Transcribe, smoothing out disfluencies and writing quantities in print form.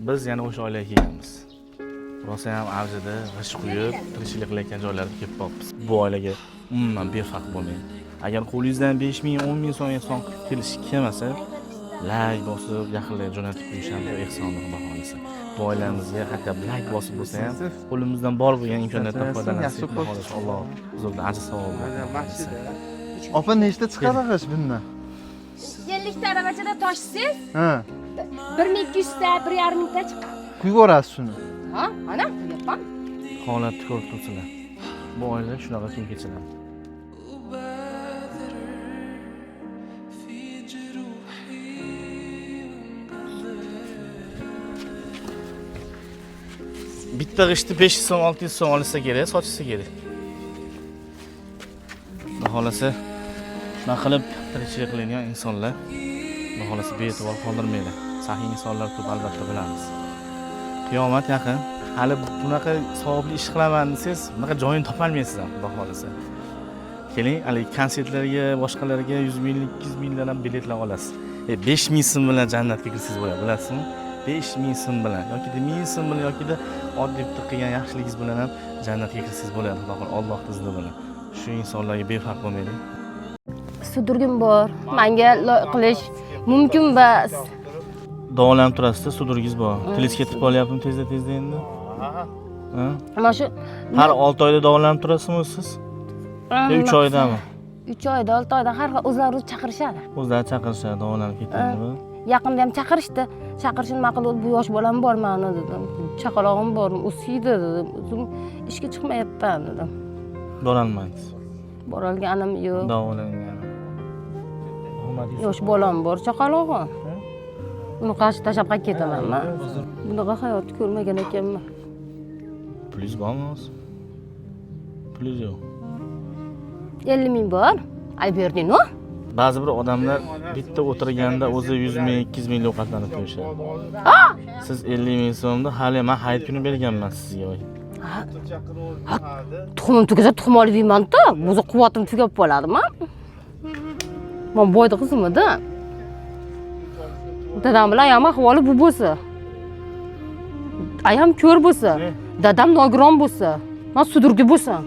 Biz yana o'sha oilaga kelganmiz. Rosa ham avjida g'isht quyib, tirikchilik qilayotgan joylarga kelib qolibmiz. Bu oilaga umuman befarq bo'lmang. Agar qo'lingizdan 5 ming, 10 ming so'm ehson qilib kelish kelmasa, layk bosib, yaqinlarga jo'natib qo'yish ham bir ehsonning bahonasi. Bu oilamizga hatto layk bosib bo'lsa ham qo'limizdan bor bo'lgan imkoniyatdan foydalansak, xudo xohlasa Alloh huzurida ajr savob bersin. Opa, nechta chiqadi g'isht bundan? 50 ta aravachada toshsangiz, Ha, 1200 ta, 1,5 mingta chiqadi. Quyib yuborasiz shuni. Ha, ana, quyapman. Holatni ko'rib turibsizlar. Bu oila shunaqa kun kechiradi. Bitta g'ishtni 500 so'm, 600 so'm olsa kerak, sotishsa kerak. Xudo xohlasa shunaqa qilib tirikchilik qiladigan insonlar, xudo xohlasa bee'tibor qoldirmaydi. Saxiy insonlar ko'p, albatta bilamiz. Qiyomat yaqin. Hali bunaqa savobli ish qilaman desangiz, bunaqa joyini topolmaysiz ham, xudo xohlasa. Keling, haligi konsertlarga, boshqalarga 100 ming, 200 mingdan ham biletlar olasiz. 5 ming so'm bilan jannatga kirsangiz bo'ladi, bilasizmi? 5 ming so'm bilan yoki 1000 so'm bilan yoki oddiy bitta qilgan yaxshiligingiz bilan ham jannatga kirsangiz bo'ladi, xudo xohlasa, Alloh izni bilan. Shu insonlarga befarq bo'lmaylik. Sudurgim bor. Menga qilish mumkin emas. Davolanib turasizda, sudurgingiz bor. Tilingiz ketib qolyaptimi tezda-tezda endi? Ha? Mana shu Har 6 oyda davolanib turasizmi siz? Yo 3 oydami? 3 oyda, 6 oyda har xil o'zlari o'zi chaqirishadi. O'zlari chaqirishadi, davolanib ketadi. Yaqinda ham chaqirishdi. Chaqirishini nima qilib, bu yosh bolam bor mani dedim. Chaqalog'im bor, o'siydi dedim. O'zim ishga chiqmayapman dedim. Borolmaysiz. Borolganim yo'q. Davolangan. Yosh bolam bor, chaqalog'im. Uni qarshi tashlab qaytib ketaman man. Bunaqa hayotni ko'rmagan ekanman. Pulingiz bormi hozir? Pulingiz yo'q. 50 ming bor. Ay berding-ku. Ba'zi bir odamlar bitta o'tirganda o'zi 100 ming, 200 ming ovqatlanib qo'yishadi. Siz 50 ming so'mni hali men hayit kuni berganman sizga. Tuxumim tugasa tuxum olib yeyman-da. O'zi quvvatim tugab qoladimi? Men boyni qizimida. Dadam bilan ayam ahvoli bu bo'lsa. Ayam ko'r bo'lsa, dadam nogiron bo'lsa, men sudurgi bo'lsam.